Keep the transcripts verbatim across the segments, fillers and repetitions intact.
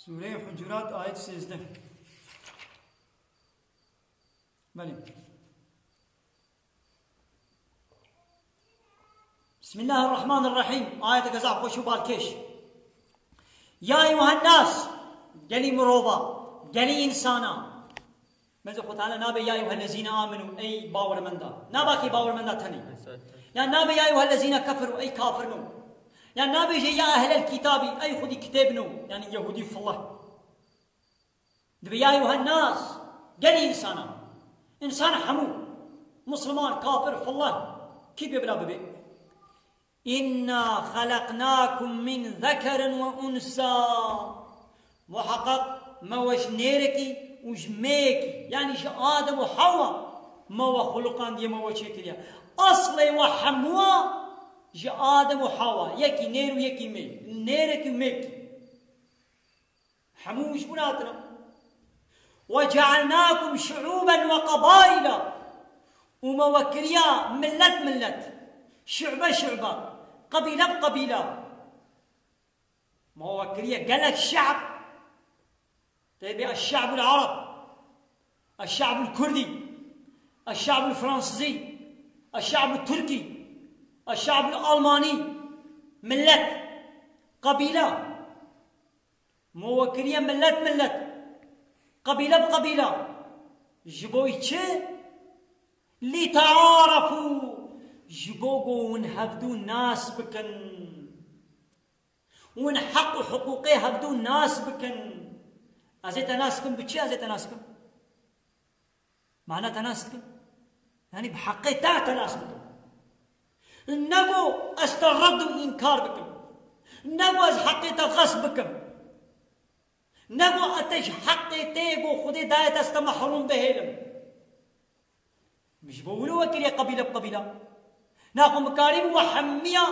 Sûreyê Hucurat, ayet sêzdeh. Belê. Bismillahirrahmanirrahîm. Ayeteke zaf xweş û balkêş. Ya eyyuhen nas, gelî mirova, gelî însana. Meze Xwe Teala nabe ya eyyuhellezîne amenu, ey bawermenda. Naba kî bawermenda tenê. Ya nabe ya eyyuhellezîne keferu, ey kafirno. Ya nabe jê ya ehlel kitabî, ey xwedî kitêbno. Yani Yehudî fillah. Dibe ya eyyuhen nas, gelî însana. Însan hemû. Musliman, kafir, fillah. Kî bê bila bibe. Înna xeleqnâkum min zekerin ve unsâ. Muheqeq me we ji nêrekî û ji mêyekî, yanî ji Adem û Hewa, me we xuluqandiye, me we çêkiriye. Eslê we hemû ji Adem û Hewa, yekî nêr û yekî mêy, nêrekî û mêkî. Hemû ji bo hatine. "Ve cealnakum şuuben ve qabaila." Û me we kiriya millet millet, şu'be şu'be, qebîle bi qebîle. Me we kiriye gelek şe'b. Tê bê eşşe'bul ereb, eşşe'bul kurdî, eşşe'bul fransizî, eşşe'bul tirkî, eşşe'bul almanî, millet, qebîle. Me we kiriye millet millet, qebîle bi qebîle. Ji bo çi? Lîtearefû. Ji bo ku hûn hevdû nas bikin. Hûn heq û hiqûqê hevdû nas bikin. Ez ê te nas bikim, bi çi ez ê te nas bikim? Mana te nas dikim. Yanî bi heqê te te nas bikim. Ne ku ez te red û înkar bikim. Ne ku ez heqê te xesp bikim. Ne ku ez te ji heqê te ku Xwedê daye te ez te mehrûm bihêlim. Min ji bo wilo we kiriye qebîle bi qebîle. Naxwe min karîbû we hemiya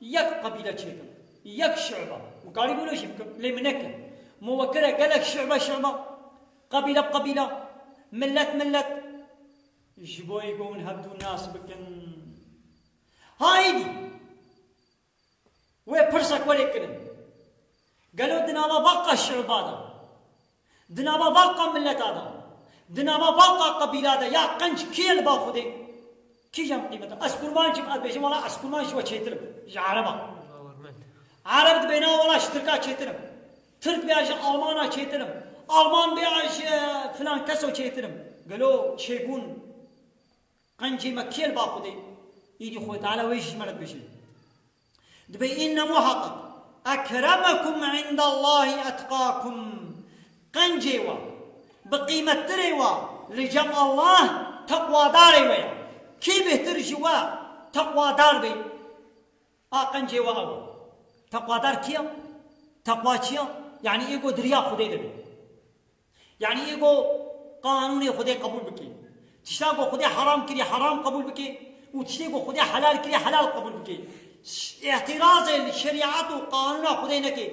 yek qebîle çêkim. Yek şu'be. Min karîbû wilo jî bikim. Lê min nekir. Min we kire gelek şu'be şu'be. Qebîle bi qebîle. Millet millet. Ji bo ê ku hûn hevdû nas bikin. Ha êdî. Wê pirsek werê kirin. Gelo di nava vaqa şu'ba de, di nava vaqa milleta de, di nava vaqa qebîla de ya qenc kî ye li ba Xwedê? Kîjan qîmet e? Ez kurmancim, ez bêjim, wela ez kurmanc ji we çêtir im, ji Ereba. Ereb dibê na, wela ji Tirka çêtir im. Tirk bê, ez ji Almana çêtir im. Alman bê, ez ji, e, filan keso çêtir im. Gelo çêbûn qencê me kî ye li ba Xwedê? Îdî Xwedê Teala wê jî ji me re dibêje. Dibê, "Înne muheqeq ekremekum indallahî etqakum." Qencê we, bi qîmettirê we li cem Allah teqwadarê we ye. Kî bêhtir ji we teqwadar bê? A qencê we ew e. Teqwadar kî ye? Teqwa çi ye? Yanî ê ku di riya Xwedê de be. Yanî ê ku qanûnê Xwedê qebûl bike. Tişta ku Xwedê heram kiriye, heram qebûl bike û tiştê ku Xwedê helal kiriye, helal qebûl bike. Ş-, îtirazê li şerîet û qanûna Xwedê neke.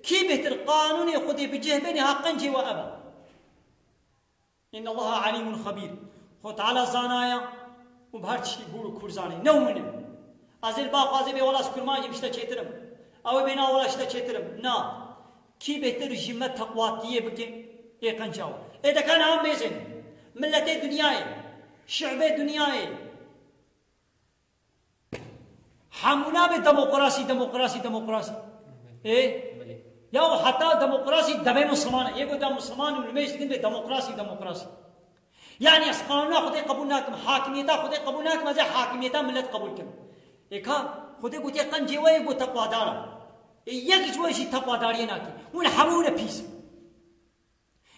Kî bêhtir qanûnê Xwedê bi cih bêne, ha qencê we ev e. Înnallaha alîmun xebîr. Xwe Teala zana ye û bi her tiştî hûr û kûr zanê. Ne hûn in. Ez ê li ba xwe, ez ê bê wela ez kurmancî bişte çêtir im. Ew ê bê na wela şte çêtir im. Na. Kî bêhtir ji me teqwatiyê bike? Ê qenca we. Ê deka niha mêzin. Milletê dinyayê. Şi'bê dinyayê. Hemû nabe demokrasî, demokrasî, demokrasî. Ê? Belê. Ya heta demokrasî devê Misliman e. Yê ku da Misliman û limêj dikin bê demokrasî, demokrasî. Yanî ez qanûna Xwedê qebûl nakim, hakimiyeta Xwedê qebûl nakim, ez ê hakimiyeta millet qebûl kim. Ê ka, Xwedê gotiye qencê we yê ku teqwadar e. Ê yek ji we jî teqwadariyê nake. Hûn hemû ne pîs.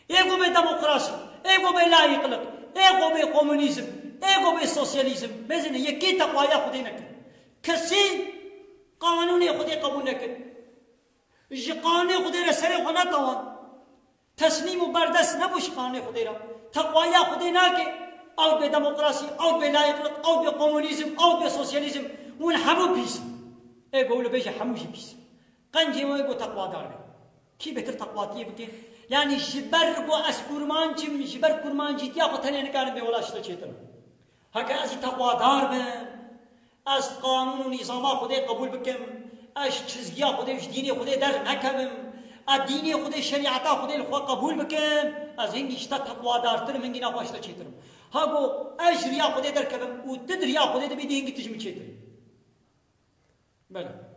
Ê ku bê demokrasî, ê ku bê layîqlik, ê ku bê komunîzm, ê ku bê sosyalîzm, mêzin e, yekê teqwaya Xwedê nekir. Kesî qanûnê Xwedê qebûl nekir. Ji qanûnê Xwedê re serê xwe netawan. Teslîm û berdest nebû ji qanûnê Xwedê re. Teqwaya Xwedê nake. Ew bê demokrasî, ew bê layîqlik, ew bê komunîzm, ew bê sosyalîzm. Hûn hemû pîs in. Ê ku wilo bêje hemû jî pîs in. Qencê we ê ku teqwadar be. Kî bêtir teqwatiyê bike? Yanî ji ber ku ez kurmanc im, ji ber kurmancîtiya xwe tenê nikarim bê wela şte çêtir im. Heke ez jî teqwadar bim, ez qanûn û nîzama Xwedê qebûl bikim, ez ji çizgiya Xwedê û ji dînê Xwedê dernekevim, Ez dînê Xwedê, şerîeta Xwedê li xwe qebûl bikim, ez hingî ji te teqwadartir im, hingî nexweş te çêtir im. Ha go ez ji riya Xwedê derkevim û tu di riya Xwedê dibî, dî hingî tu ji min çêtir î. Bele.